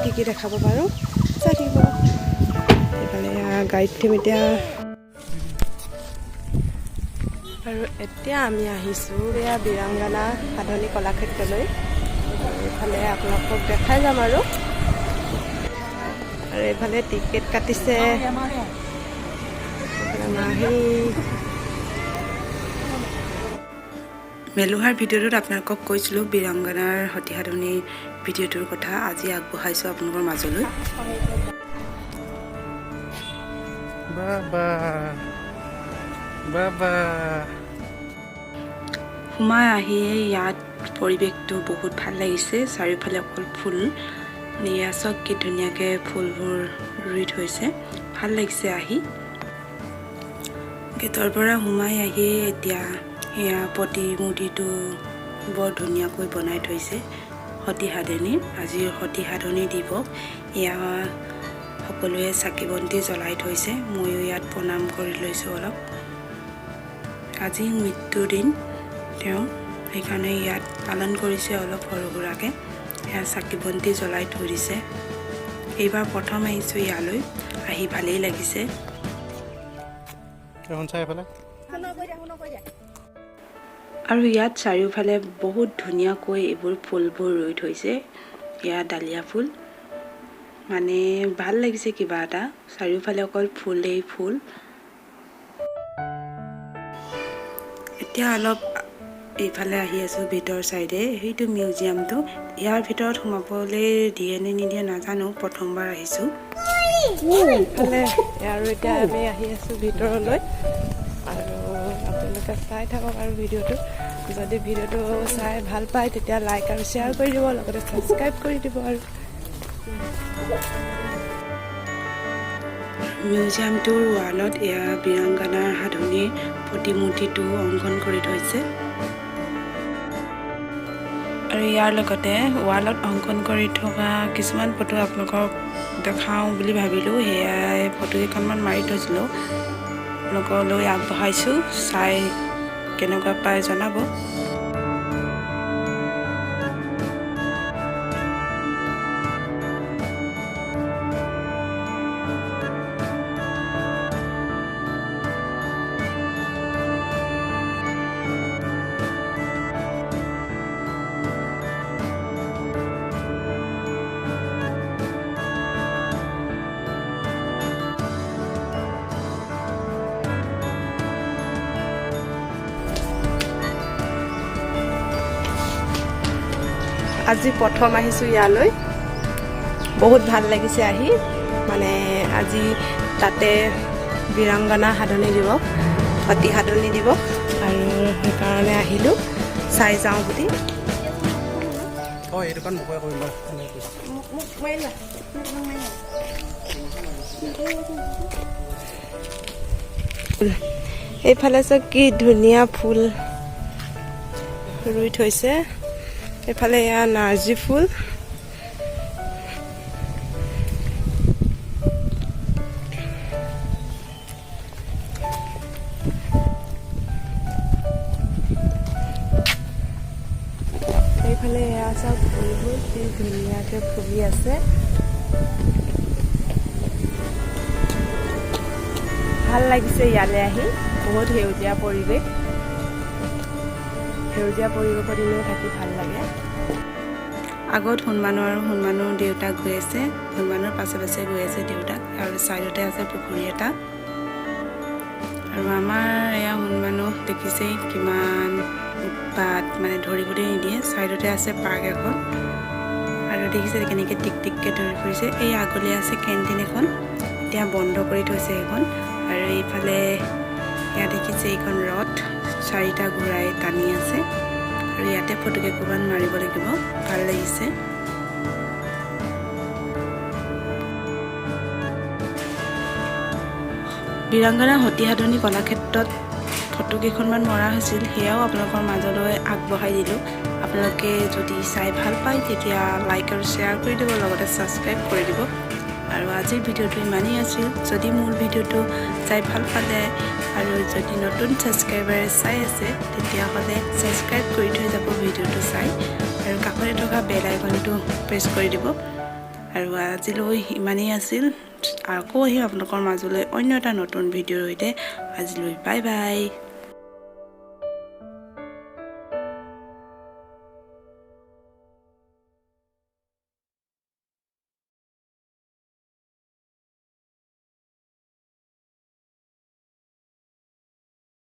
কি কি দেখাব পাৰোঁ চাই থাকিব। এইফালে গাড়ীত উঠিম এতিয়া। আৰু এতিয়া আমি আহিছোঁ এয়া বীৰাংগনা সাধনী কলাক্ষেত্ৰলৈ। আৰু এইফালে আপোনালোকক দেখাই যাম আৰু। আৰু এইফালে টিকেট কাটিছে, এইফালে মাহী। মেলোহাৰ ভিডিঅ'টোত আপোনালোকক কৈছিলোঁ বীৰাংগনাৰ সতী সাধনীৰ ভিডিঅ'টোৰ কথা। আজি আগবঢ়াইছোঁ আপোনালোকৰ মাজলৈ। বাবা বাবা। সোমাই আহিয়ে ইয়াত পৰিৱেশটো বহুত ভাল লাগিছে। চাৰিওফালে অকল ফুল। মানে ইয়াত চাওক, কি ধুনীয়াকৈ ফুলবোৰ ৰুই থৈছে। ভাল লাগিছে আহি। গেটৰ পৰা সোমাই আহিয়ে এতিয়া এয়া প্ৰতিমূৰ্তিটো বৰ ধুনীয়াকৈ বনাই থৈছে সতী সাধনীৰ। আজি সতী সাধনী দিৱস। এয়া সকলোৱে চাকি বন্তি জ্বলাই থৈছে। ময়ো ইয়াত প্ৰণাম কৰি লৈছোঁ অলপ। আজি মৃত্যুৰ দিন তেওঁ, সেইকাৰণে ইয়াত পালন কৰিছে অলপ সৰু সুৰাকৈ। সেয়া চাকি বন্তি জ্বলাই থৈ দিছে। এইবাৰ প্ৰথম আহিছোঁ ইয়ালৈ, আহি ভালেই লাগিছে। এখন চাই পেলাই। আৰু ইয়াত চাৰিওফালে বহুত ধুনীয়াকৈ এইবোৰ ফুলবোৰ ৰুই থৈছে। এয়া ডালিয়া ফুল। মানে ভাল লাগিছে কিবা এটা, চাৰিওফালে অকল ফুলেই ফুল। এতিয়া অলপ এইফালে আহি আছোঁ ভিতৰ চাইডে। সেইটো মিউজিয়ামটো। ইয়াৰ ভিতৰত সোমাবলৈ দিয়ে নে নিদিয়ে নাজানো, প্ৰথমবাৰ আহিছোঁ। এইফালে আৰু এতিয়া আমি আহি আছোঁ ভিতৰলৈ। আৰু আপোনালোকে চাই থাকক। আৰু ভিডিঅ'টো যদি ভিডিঅ'টো চাই ভাল পায়, তেতিয়া লাইক আৰু শ্বেয়াৰ কৰি দিব, লগতে ছাবস্ক্ৰাইব কৰি দিব। আৰু মিউজিয়ামটোৰ ৱালত এয়া বীৰাংগনাৰ সাধনীৰ প্ৰতিমূৰ্তিটো অংকন কৰি থৈছে। আৰু ইয়াৰ লগতে ৱালত অংকন কৰি থকা কিছুমান ফটো আপোনালোকক দেখাওঁ বুলি ভাবিলোঁ। সেয়াই ফটো কেইখনমান মাৰি থৈছিলোঁ, আপোনালোকলৈ আগবঢ়াইছোঁ। চাই কেনেকুৱা পায় জনাব। আজি প্ৰথম আহিছোঁ ইয়ালৈ, বহুত ভাল লাগিছে আহি। মানে আজি তাতে বীৰাংগনা সাধনী দিৱস, সতী সাধনী দিৱস আৰু সেইকাৰণে আহিলোঁ চাই যাওঁ বুলি। অঁ, এই দোকান মোকোৱে কৰিম বাৰু, এনেকৈ কৈছে। এইফালে চাওক, কি ধুনীয়া ফুল ৰুই থৈছে। এইফালে এয়া নাৰ্জী ফুল। এইফালে এয়া চাওক, ফুলবোৰ কি ধুনীয়াকৈ ফুলি আছে। ভাল লাগিছে ইয়ালৈ আহি। বহুত সেউজীয়া পৰিৱেশ। সেউজীয়া পৰিৱেশত এনেও থাকি ভাল লাগে। আগত সোণমানু আৰু সোণমানুৰ দেউতাক গৈ আছে। সোণমানুৰ পাছে পাছে গৈ আছে দেউতাক। আৰু ছাইডতে আছে পুখুৰী এটা। আৰু আমাৰ এয়া সোণমানু দেখিছেই কিমান উৎপাত, মানে ধৰিবলৈ নিদিয়ে। ছাইডতে আছে পাৰ্ক এখন। আৰু দেখিছে কেনেকৈ টিক টিককৈ ধৰি ফুৰিছে। এই আগলৈ আছে কেণ্টিন এখন, এতিয়া বন্ধ কৰি থৈছে সেইখন। আৰু এইফালে এয়া দেখিছে, এইখন ৰথ, চাৰিটা ঘোঁৰাই টানি আছে। আৰু ইয়াতে ফটো কেইকোপান মাৰিব লাগিব। ভাল লাগিছে। বীৰাংগনা সতী সাধনী কলাক্ষেত্ৰত ফটো কেইখনমান মৰা হৈছিল, সেয়াও আপোনালোকৰ মাজলৈ আগবঢ়াই দিলোঁ। আপোনালোকে যদি চাই ভাল পায়, তেতিয়া লাইক আৰু শ্বেয়াৰ কৰি দিব, লগতে ছাবস্ক্ৰাইব কৰি দিব। আৰু আজিৰ ভিডিঅ'টো ইমানেই আছিল। যদি মোৰ ভিডিঅ'টো চাই ভাল পালে আৰু যদি নতুন ছাবস্ক্ৰাইবাৰে চাই আছে, তেতিয়াহ'লে ছাবস্ক্ৰাইব কৰি থৈ যাব ভিডিঅ'টো চাই আৰু কাষতে থকা বেল আইকনটো প্ৰেছ কৰি দিব। আৰু আজিলৈ ইমানেই আছিল। আকৌ আহিম আপোনালোকৰ মাজলৈ অন্য এটা নতুন ভিডিঅ'ৰ সৈতে। আজিলৈ বাই বাই।